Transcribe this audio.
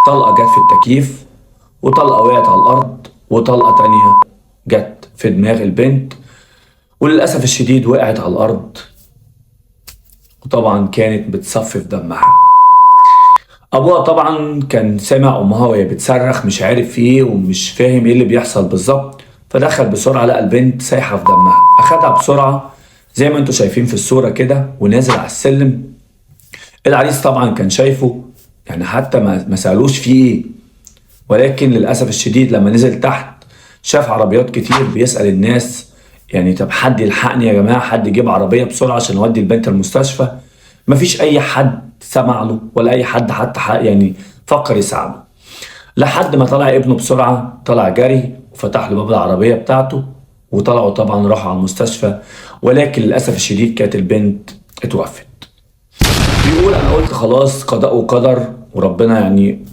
طلقة جت في التكييف، وطلقة وقعت على الأرض، وطلقة تانية جت في دماغ البنت، وللأسف الشديد وقعت على الأرض، وطبعا كانت بتصفف دمها. أبوها طبعا كان سامع أمها وهي بتصرخ، مش عارف ايه ومش فاهم ايه اللي بيحصل بالظبط، فدخل بسرعة لقى البنت سايحة في دمها، أخدها بسرعة زي ما انتوا شايفين في الصورة كده، ونازل على السلم. العريس طبعا كان شايفه، يعني حتى ما سألوش فيه ايه، ولكن للأسف الشديد لما نزل تحت شاف عربيات كتير، بيسأل الناس يعني طب حد يلحقني يا جماعة، حد يجيب عربية بسرعة عشان اودي البنت المستشفى. مفيش أي حد سمع له ولا أي حد حتى يعني فكر يساعده، لحد ما طلع ابنه بسرعة، طلع جري وفتح له باب العربية بتاعته، وطلعوا طبعا راحوا على المستشفى، ولكن للأسف الشديد كانت البنت اتوفت. بيقول أنا قلت خلاص قضاء وقدر، وربنا يعني